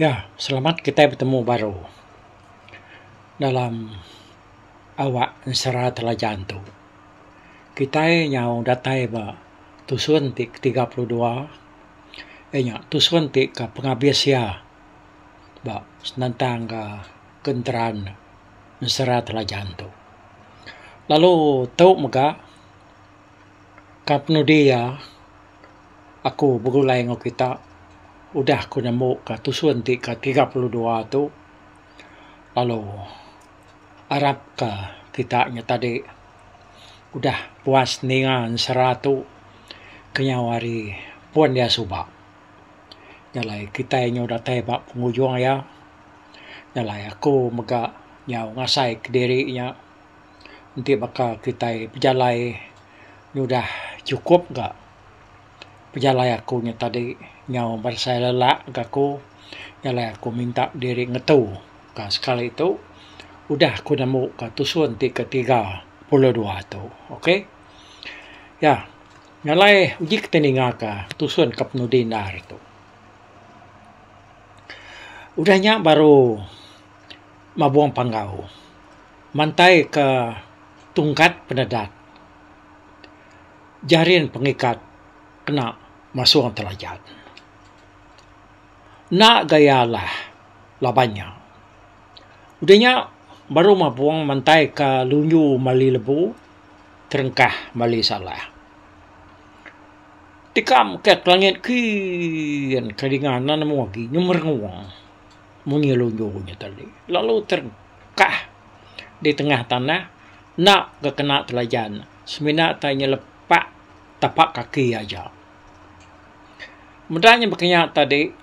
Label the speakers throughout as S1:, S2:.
S1: Ya, selamat kitai betemu baru dalam awak ensera Telajan tu. Kitai nyau datai ba tusun ti ke 32 iya nya tusun ti ke pengabis iya ba senentang ka genteran ensera Telajan tu. Lalu tu mega ka penudi iya. Aku begulai enggau kita udah ku nembu ka tusun ti ka 32 tu lalu arap ka kita nya tadi udah puas ninga ensera tu kenyau ari pun iya suba. Nya alai kitai nyau datai ba pengujung iya nya alai aku mega nyau ngasai kediri nya enti baka kitai pejalai nyudah chukup ga pejalai aku nya tadi nyau berasai lelak ga aku nya alai aku minta diri ngetu ka sekali tu udah aku nemu ka tusun ti ke 32 tu ok. Ya nya alai uji kitai ninga ka tusun ke penudi endar tu. Udah nya baru Mabong Panggau mantai ka tungkat penedat jarin pengikat kena masung Telajan. Enda gaya alah laban nya. Udah nya baru Mabong mantai ka lunju mali lebu terengkah mali salah. Tikam ke langit kin ke dinga enda nemu agi nyemerengung. Munyi lunju nya tadi lalu terengkah di tengah tanah enda ga kena Telajan semina tai nyelepak tapak kaki aja. Meda nya baka nya tadi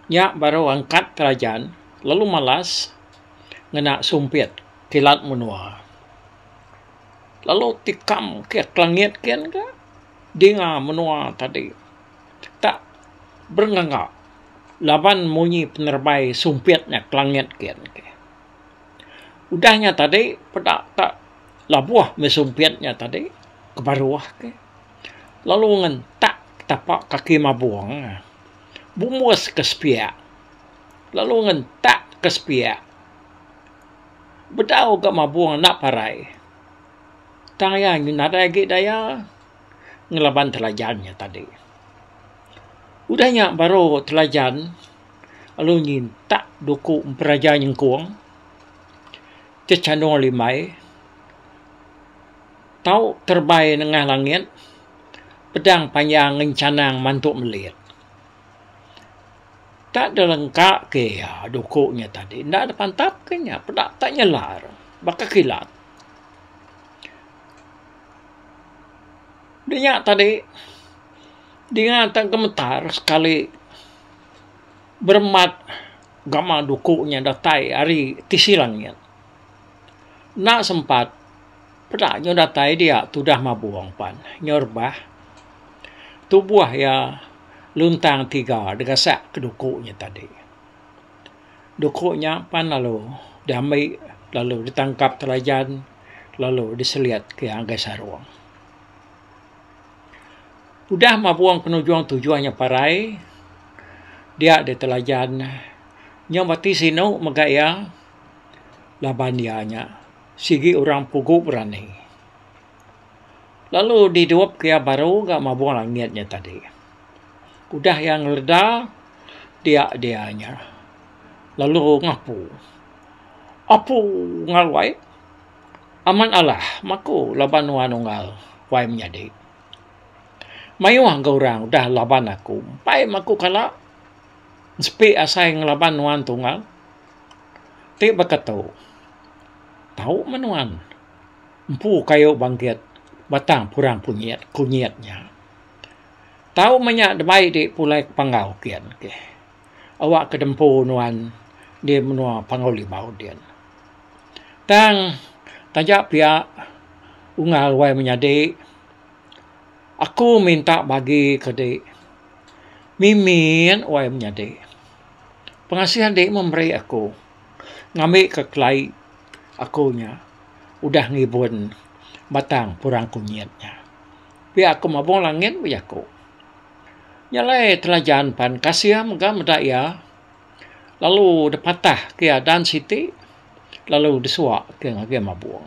S1: nya baru angkat Telajan lalu malas ngena sumpit kilat menua. Lalu tikam ke langit kin ka dinga menua tadi tak berengga laban munyi penerebai sumpit nya ke langit gin. Udah nya tadi peda ka labuh meh sumpit nya tadi ke baruh ke lalu ngentak tapak kaki mabong bumbus ke sepiak lalu ngentak ke sepiak bedau ga mabong enda parai tang iya nadai agi daya ngelaban Telajan nya tadi. Udah nya baru Telajan lalu nyintak duku emperaja nyengkung ti chandung limbai tau terebai nengah langit pedang panjang ngenchanang mantu melit. Tak dilengka ke iya duku nya tadi enda dipantap ke nya peda tak nyelar baka kilat. Dinya tadi dinga te gemetar sekali beremat gamal duku nya datai ari tisi langit. Enda sempat peda nyu datai dia tudah mabong pan nyu rebah tubuh iya luntang tiga digasak ke duku nya tadi. Duku nya pan lalu diambi lalu ditangkap Telajan lalu diselit ke iya ngagai sarung. Udah mabong penujung tujuh nya parai dia deh Telajan nyau bati sinu mega iya laban iya nya sigi orang pugu berani. Lalu didup ke iya baru ga mabong langit nya tadi. Udah iya ngeleda dia dia nya lalu ngapu. Apu ngalai amat alah maku laban nuan unggal wai menyadi. Mayuh ga orang udah laban aku empai meh aku kala sepi asai ngelaban nuan tunggal. Ti baka tu tau meh nuan empu kayu bangkit batang purang kunyit kunyit nya. Tau meh nya dibai di pulai ke Panggau kin keh. Awak ke dempu nuan di menua Panggau Libau din. Tang taja pia unggal wai menyadi aku minta bagi ke di mimin wai menyadi. Pengasih andi meh meri aku ngambi ke kelai aku nya udah ngibun batang purang kunyit nya. Pia aku mabong langit bejaku. Nya alai Telajan pan kasih mega meda iya. Lalu dipatah ke iya dan siti lalu disua ke ngagai mabong.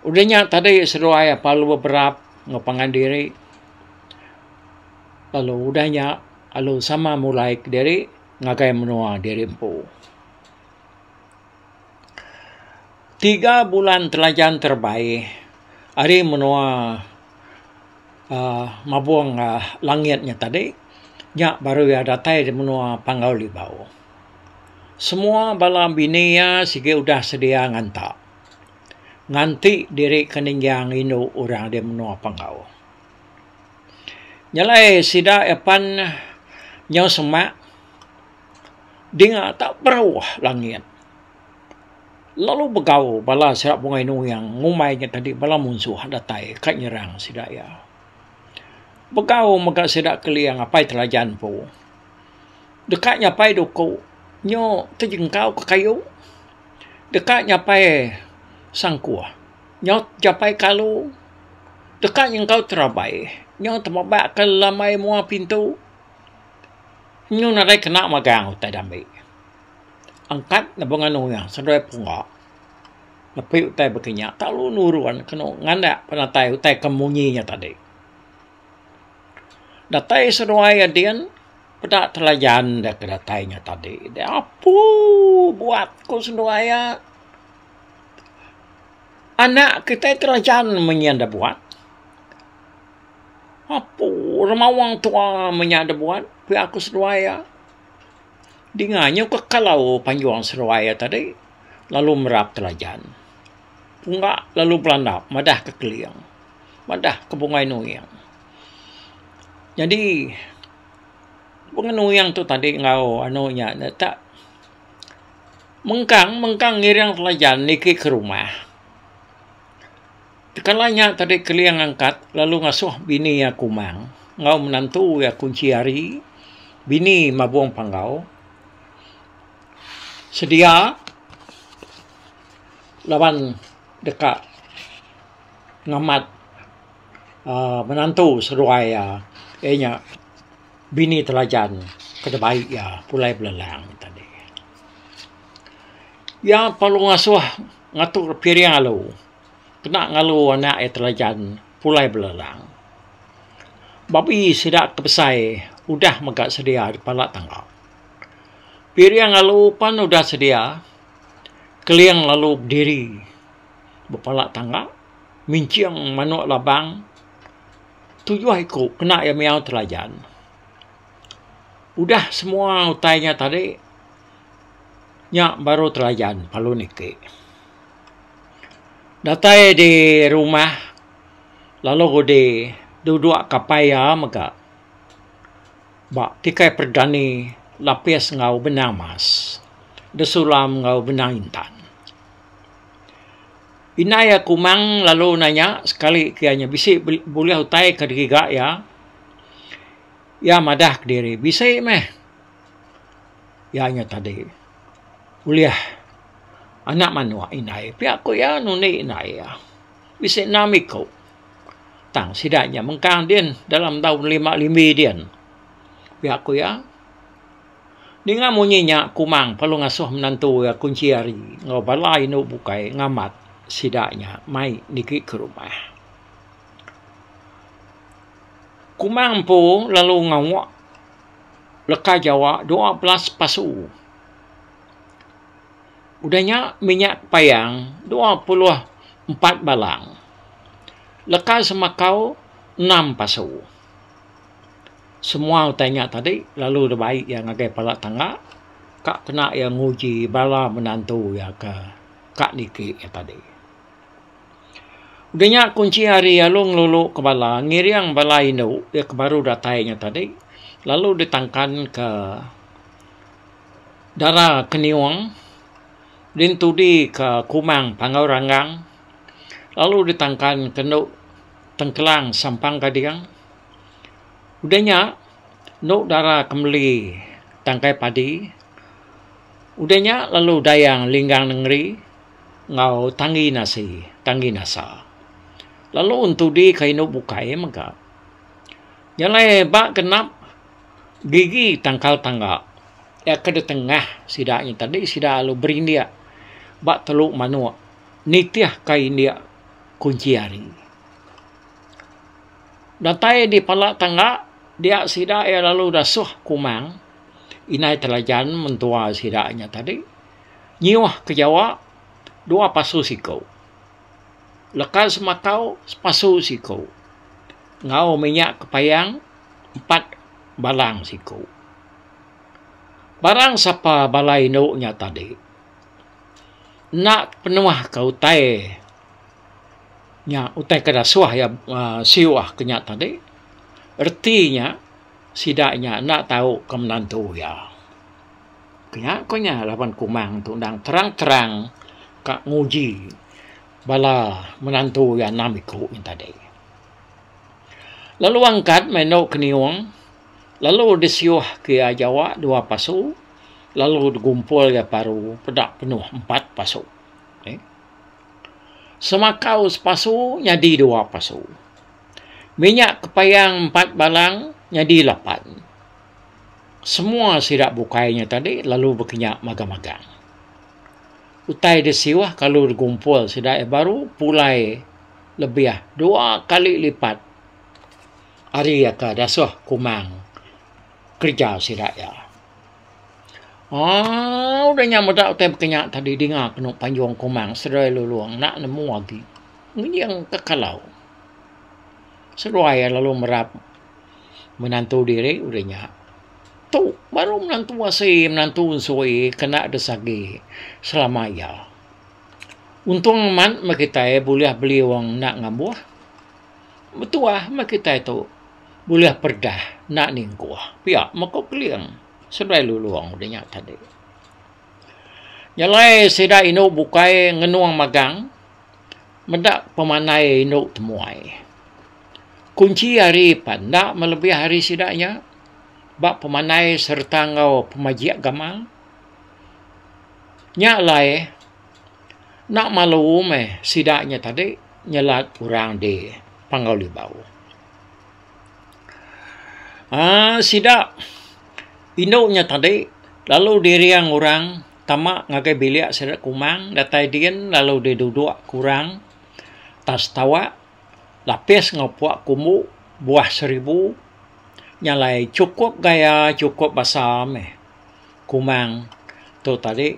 S1: Udah nya tadi seduai apai lalu beberap enggau pangan diri lalu udah nya lalu sama mulai kediri ngagai menua diri empu. Tiga bulan Telajan terebai ari menua uhh mabong uhh langit nya tadi nya baru iya datai di menua Panggau Libau. Semua bala bini iya sigi udah sedia nganta. Nganti diri ke ninggang indu orang di menua Panggau. Nyelai sida iya pan nyau semak dinga tak berauh langit. Lalu begau bala sida Bungai Nuing ngumbai nya tadi bala munsuh datai ka nyerang sida iya. Begau mega sida Keling apai Telajan empu. Deka nyapai duku nyu tejengkau ke kayu. Deka nyapai sangkuh nyu tejapai kalu. Deka nyengkau terabai nyu temebak ke lambai mua pintu. Nyu nadai kena magang utai dambi. Angkat ne benga nuyang seduai pungga nepi utai baka nya tau nurun kenu ngandak penatai utai ke munyi nya tadi. Datai seduai adin peda telajan da ke datai nya tadi. Apu buat ku seduai iya. Anak kitai telajan menyin da buat. Apu remawang tua menya da buat pia ku seduai iya. Dinga nyau ke kalau panjung seduai iya tadi lalu merap telajan. Pungga lalu belanda madah ke Keling, madah ke Bungai Nuing. Nyadi Bungai Nuing tu tadi enggau anu nya ne tak mengkang mengkang ngiring telajan niki ke rumah. Tekala nya tadi Keling angkat lalu ngasuh bini iya Kumang enggau menantu iya Kunchi Hari bini Mabong Panggau sedia laban deka ngamat uhh menantu seduai iya iya nya bini Telajan ke dibai iya pulai belelang tadi. Iya perlu ngasuh ngatur piring alu kena ngalu anak iya Telajan pulai belelang. Babi sida ke besai udah mega sedia dipala tangga. Piring alu pan udah sedia, Keling lalu bediri bepala tangga minching manok labang tujuh iku kena iya miau Telajan. Udah semua utai nya tadi nya baru Telajan lalu niki. Datai di rumah lalu di duduk kapai iya mega ba tikai perdani lapis enggau benang mas disulam enggau benang intan. Indai iya kumang lalu nanya sekali ke iya nya bisi bulih utai ke digiga iya. Iya madah kediri bisi meh. Iya nya tadi ulih anak manuk indai pia ku iya nundi indai iya. Bisi enam iku. Tang sida nya mengkang din dalam taun lima limbi din. Pia ku iya. Ninga munyi nya Kumang perlu ngasuh menantu iya kunchi hari enggau bala indu bukai ngamat sida nya mai niki ke rumah. Kumang empu lalu ngawa leka jawa 12 pasu. Udah nya minyak payang 24 balang. Leka semakau enam pasu. Semua utai nya tadi lalu dibai iya ngagai pala tangga ka kena iya nguji bala menantu iya ke ka niki iya tadi. Udah nya kunchi hari lalu ngelulu ke bala ngiring bala indu iya ke baru datai nya tadi lalu ditangkan ke Dara Keniung dintudi ke Kumang Panggau Ranggang lalu ditangkan ke endu Tengkelang Sampang Gading. Udah nya endu Dara Kemeli Tangkai Padi. Udah nya lalu Dayang Linggang Nengeri enggau Tanggi Nasi, Tanggi Nasa. Lalu entudi ke indu bukai mega. Nya alai ba genap gigi tangkal tangga. Iya ke ditengah sida nya tadi sida lalu berindik ba telu manuk nitih ka indik kunchi hari. Datai di pala tangga dia sida iya lalu dasuh Kumang indai Telajan mentua sida nya tadi nyiuh ke jawa dua pasu siku. Leka semakau sepasu siku enggau minyak kepayang empat balang siku. Barang sapa bala indu nya tadi enda penuh ka utai nya utai ke dasuh iya uhh siuh ke nya tadi reti nya sida nya enda tau ke menantu iya. Nya ku nya laban Kumang tu endang terang-terang ka nguji bala menantu iya enam iku nya tadi. Lalu angkat meh endo keniung lalu disiuh ke iya jawa dua pasu lalu digumpul iya paru peda penuh empat pasu. Semakau sepasu nyadi dua pasu. Minyak kepayang empat balang nyadi lapan. Semua sida bukai nya tadi lalu bekinya magang-magang. Utai disiuh kalu digumpul sida iya baru pulai lebih dua kali lipat ari iya ke dasuh Kumang kereja sida iya. Aaa udah nya meda utai baka nya tadi dinga kenu panjung Kumang seduai Lulong enda nemu agi ngenying ke kalau. Seduai iya lalu merap menantu diri udah nya. Tu baru menantu asi menantu ensui kena desagi selama iya. Untung amat meh kitai bulih beliung enda ngambuh. Betuah meh kitai tu bulih peredah enda ningkuh. Pia meh ko Keling seduai Lulong udah nya tadi. Nyelai sida indu bukai ngenung magang meda pemandai indu temuai. Kunchi hari pan enda meh lebih ari sida nya ba pemandai sereta enggau pemajik gamal. Nya alai enda malu meh sida nya tadi nyelat orang di Panggau Libau. Aaa sida indu nya tadi lalu diring orang tama ngagai bilik sida Kumang datai din lalu didudok ke orang tas tawak lapis enggau puak kumbu buah seribu nya alai chukup gaya chukup basa meh. Kumang tu tadi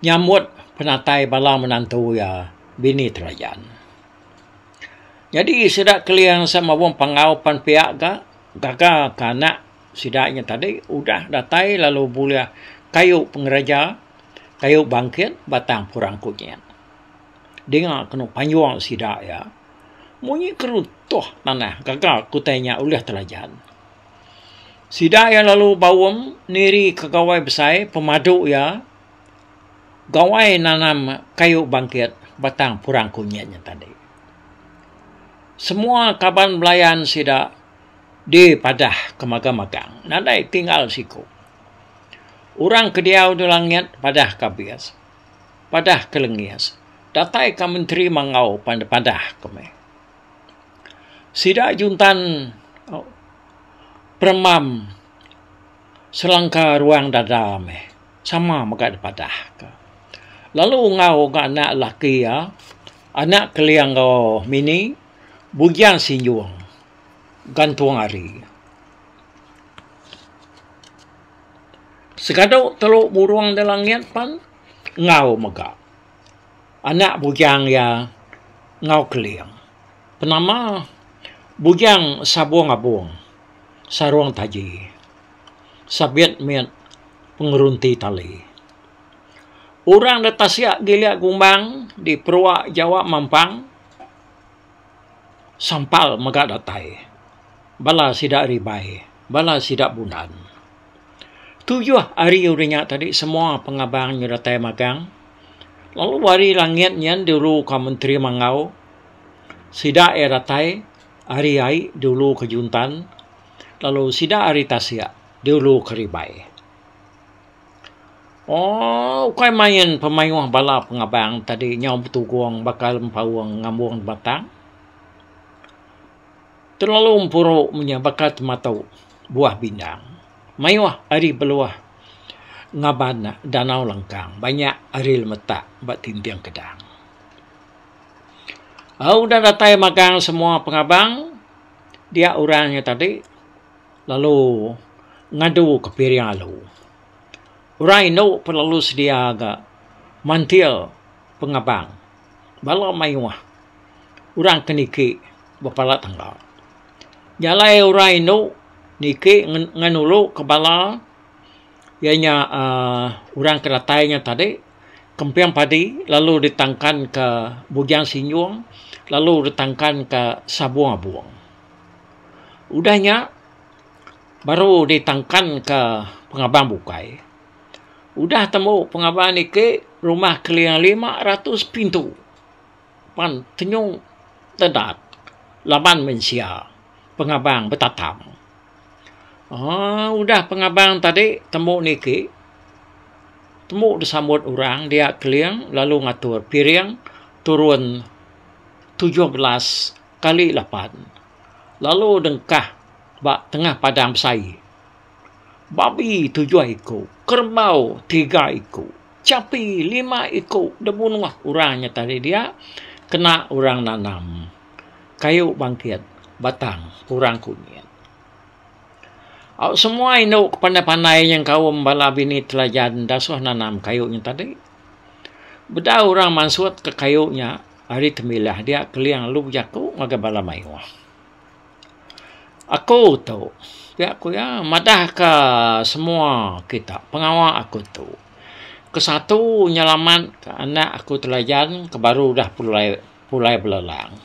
S1: nyambut penatai bala menantu iya bini Telajan. Nyadi sida Keling sama wong Panggau pan pia ga gaga ka anak sida nya tadi udah datai lalu bulih kayu pengeraja kayu bangkit batang purang kunyit. Dinga kenu panjung sida iya munyi kerutuh tanah gaga ke utai nya ulih Telajan. Sida iya lalu baum niri ke gawai besai pemadu iya gawai nanam kayu bangkit batang purang kunyit nya tadi. Semua kaban belayan sida dipadah ke magang-magang nadai tinggal siku. Orang ke diau di langit padah ke abis, padah ke lengis datai ka menteri manggau pan dipadah ke meh. Sida juntan peremam selangka ruang dada meh sama mega dipadah ka. Lalu enggau ga anak laki iya anak Keling enggau mini Bujang Sinjung gantung hari. Segadu telu burung da langit pan enggau mega. Anak bujang iya enggau Keling. Penama Bujang Sabung Abung Sarung Taji Sabit Mit Pengerunti Tali. Orang da tasik gilik gumbang di perua Jawa Mampang sampal mega datai bala sida ribai bala sida bundan. Tujuh hari udah nya tadi semua pengabang nya datai magang lalu ari langit nyen dulu ka menteri manggau sida iya datai ari ai dulu ke juntan lalu sida ari tasik dulu ke ribai. Ooh ukai main pemayuh bala pengabang tadi nyau betugong baka lempaung ngambung batang. Terlalu empuru menya baka tematu buah bindang. Mayuh ari beluh ngaban danau langkang banyak ari lemetak ba tinting kedang. Au udah datai magang semua pengabang dia orang nya tadi lalu ngadu ke piring alu. Orang indu pun lalu sedia ga mantil pengabang bala mayuh orang ke niki bepala tangga. Nya alai orang indu niki ngenulu ke bala iya nya uhh orang ke datai nya tadi kemping padi lalu ditangkan ke Bujang Sinjung lalu ditangkan ke Sabung Abung. Udah nya baru ditangkan ke pengabang bukai. Udah tembu pengabang niki rumah keling 500 pintu pan tenyu dedat laban mensia pengabang betatam. Aaa udah pengabang tadi tembu niki tembu disambut orang dia keling lalu ngatur piring turun 17 kali lapan lalu dengkah ba tengah padang besai. Babi tujuh iku, kerebau tiga iku, chapi lima iku dibunuh orang nya tadi dia kena orang nanam kayu bangkit batang orang kunyit. Au semua indu ke pandai-pandai nyengkaum bala bini Telajan dasuh nanam kayu nya tadi. Bedau orang mansut ke kayu nya ari temilah dia Keling lalu bejaku ngagai bala mayuh. Aku tu, pia ku iya madahka semua kita pengawa aku tu. Kesatu nyelamatka anak aku Telajan ke baru udah pulai pulai belelang.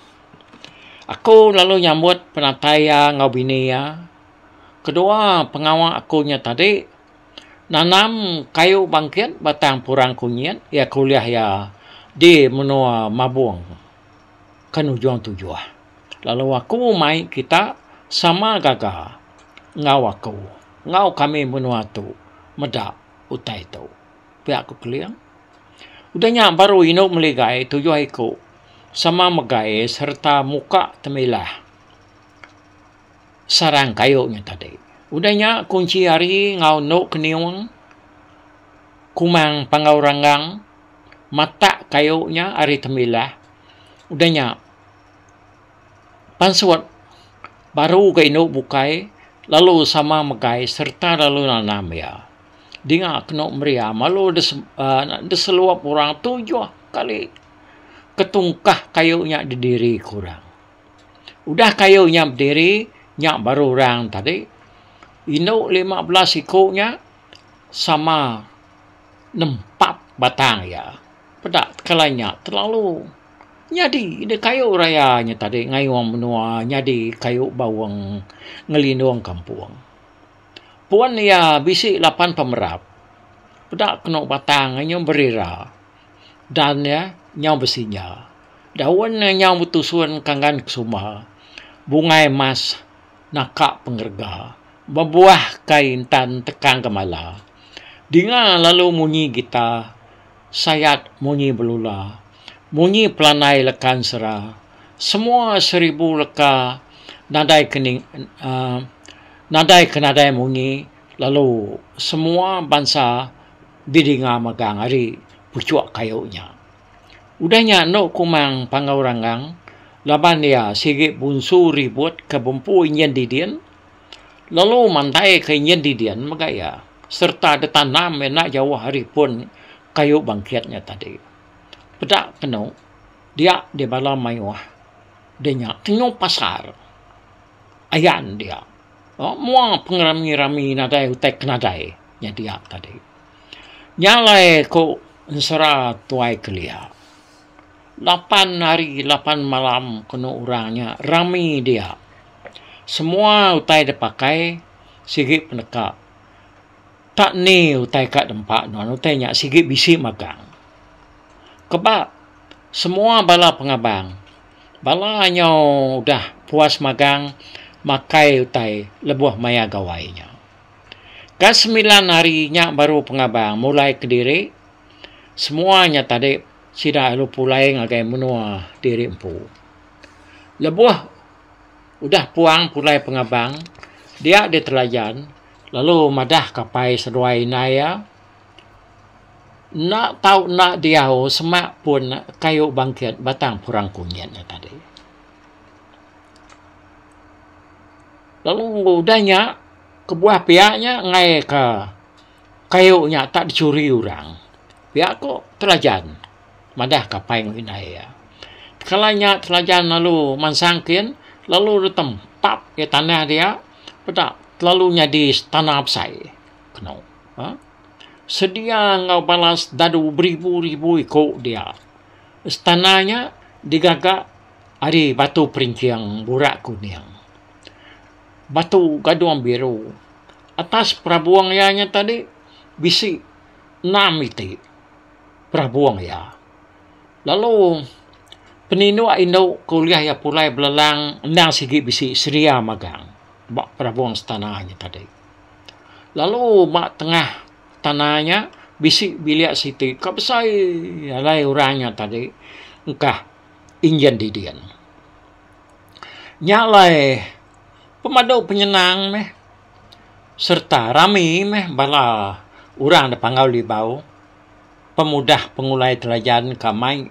S1: Aku lalu nyambut penatai iya enggau bini iya. Kedua pengawa aku nya tadi nanam kayu bangkit batang purang kunyit iya ke ulih iya di menua Mabong ke nujung tujuh. Lalu aku mai kita sama gaga enggau aku enggau kami menua tu meda utai tu. Pia ku Keling. Udah nya baru indu meligai tujuh iku sama megai sereta muka temilah sarang kayu nya tadi. Udah nya kunchi hari enggau endu keniung Kumang Panggau Ranggang matak kayu nya ari temilah. Udah nya pansut baru ga indu bukai lalu sama megai sereta lalu nanam iya. Dinga kenu meriam lalu uhh diselup orang tujuh kali ketungkah kayu nya didiri ke orang. Udah kayu nya bediri nya baru orang tadi indu 15 iku nya sama nempap batang iya. Peda tekala nya terlalu nyadi deh kayu raya nya tadi ngayung menua nyadi kayu baung ngelindung kampung. Pun iya bisi lapan pemerap peda kenu batang iya nyau berira dan iya nyau besinya. Daun iya nyau betusun kanggan kesuma bungai emas naka pengerega bebuah kai intan tekang gemala. Dinga lalu munyi gita sayat munyi belula munyi pelandai leka ensera semua seribu leka nadai ke uhh nadai ke nadai munyi lalu semua bansa didinga megang ari puchuk kayu nya. Udah nya endo Kumang Panggau Ranggang laban iya sigi bunsu ribut ke bempu injin didin lalu mantai ke injin didin mega iya sereta ditanam iya enda jauh ari pun kayu bangkit nya tadi. Peda kenu dia di bala mayuh di nya tenyu pasar ayan dia. Mua pengerami-rami nadai utai ke nadai nya dia tadi. Nya alai ku ensera tuai kelia. Lapan hari lapan malam kenu orang nya rami dia. Semua utai da pakai sigi peneka. Tak ni utai ka dempa nuan utai nya sigi bisi magang. Keba semua bala pengabang bala nyau udah puas magang makai utai lebuh maya gawai nya. Ka semilan hari nya baru pengabang mulai kediri semua nya tadi sida lalu pulai ngagai menua diri empu. Lebuh udah puang pulai pengabang dia ditelajan. lalu madah ka apai seduai indai iya enda tau enda diau semak pun kayu bangkit batang purang kunyit nya tadi. Lalu udah nya kebuah pia nya enggai ka kayu nya tak dichuri orang. Pia ko Telajan madah ka apai enggau indai iya. Tekala nya Telajan lalu mansang kin lalu ditempap iya tanah dia peda telalu nyadi tanah besai kenu. Uhh sedia enggau bala sedadu beribu-ribu iku dia. Istana nya digaga ari batu perinching burak kuning. Batu gadung biru. Atas perabung iya nya tadi bisi enam iti perabung iya. Lalu peninduk indu ke ulih iya pulai belelang endang sigi bisi sedia magang ba perabung istana nya tadi. Lalu ba tengah tanah nya bisi bilik siti ka besai alai orang nya tadi engkah injin didin. Nya alai pemadu penyenang meh sereta rami meh bala orang da Panggau Libau pemudah pengulai Telajan ka mai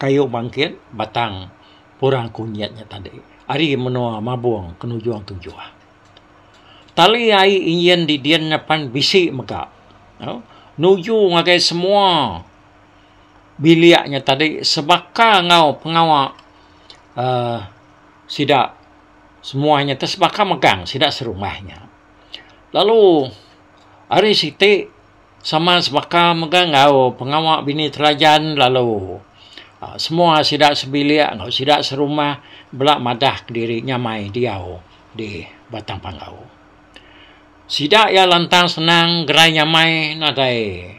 S1: kayu bangkit batang purang kunyit nya tadi ari menua Mabong ke nujung tujuh. Tali ai injin didin nya pan bisi mega nuju ngagai semua bilik nya tadi sebaka enggau pengawa uhh sida semua nya te sebaka megang sida serumah nya. Lalu hari siti sama sebaka mega enggau pengawa bini Telajan lalu uhh semua sida sebilik enggau sida serumah bela madah kediri nyamai diau di Batang Panggau. Sida iya lantang senang gerai nyamai nadai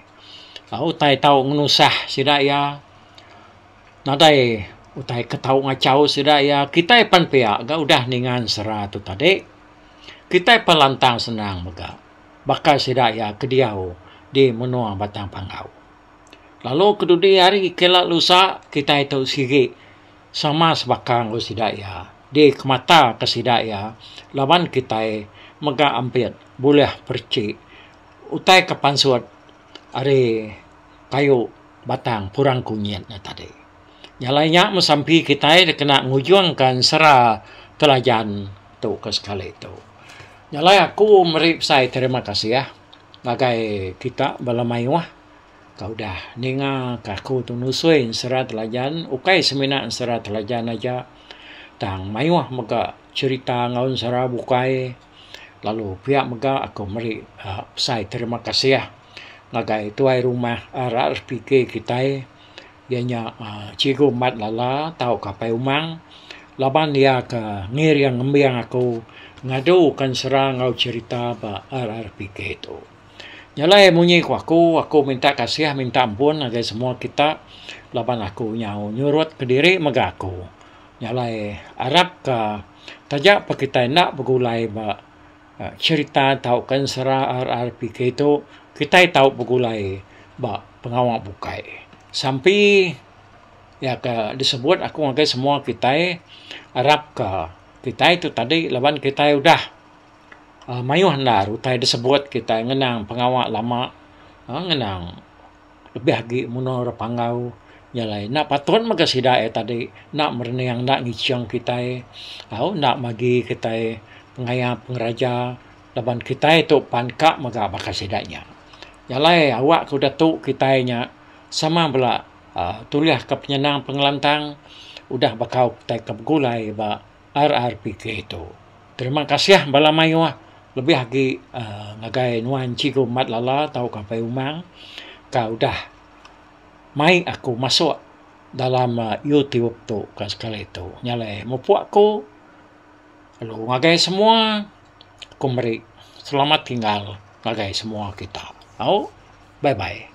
S1: utai tau ngenusah sida iya nadai utai ke tau ngachau sida iya kitai pan pia ga udah ninga ensera tu tadi kitai pan lantang senang mega. Baka sida iya ke diau di menua Batang Panggau. Lalu kedudi hari kila lusa kitai tu sigi sama sebaka enggau sida iya dikemataka sida iya laban kitai mega ampit bulih perechi utai ke pansut ari kayu batang purang kunyit nya tadi. Nya alai nya mesampi kitai dikena ngujungka ensera Telajan tu ke sekali tu. Nya alai aku meri besai terima kasih ngagai kita bala mayuh ke udah ninga ka aku tu nusui ensera Telajan ukai semina ensera Telajan aja tang mayuh mega cherita enggau ensera bukai lalu pia mega aku meri uhh besai terima kasih ngagai tuai rumah RRPK kitai. Iya nya Cikgu Mat Lala tauka Apai Umang laban iya ke ngiring ngembing aku ngaduka ensera enggau cherita ba RRPK tu. Nya alai munyi ku aku, aku minta kasih minta ampun ngagai semua kita laban aku nyau nyurut kediri mega aku. Nya alai arapka taja pa kitai enda begulai ba Cherita tauka ensera RRPK tu kitai tau begulai ba pengawa bukai. Sampi iya ke disebut aku ngagai semua kitai arapka kitai tu tadi laban kitai udah uhh mayuh endar utai disebut kitai ngenang pengawa lama uhh ngenang. Lebih agi menoh orang panggau nya alai enda patut mega sida iya tadi enda merening enda ngiching kitai au enda magi kitai pengaya pengeraja laban kitai tu pan ka mega baka sida nya. Nya alai awak ke udah tu kitai nya sama bela uhh tulih ka penyenang pengelantang udah bakau kitai ke begulai ba RRPK tu. Terima kasih bala mayuh lebih agi uhh ngagai nuan Cikgu Mat Lala tauka Apai Umang ka udah mai aku masuk dalam YouTube tu ka sekali tu. Nya alai mupuk aku lalu ngagai semua aku meri selamat tinggal ngagai semua kita. Au bye bye.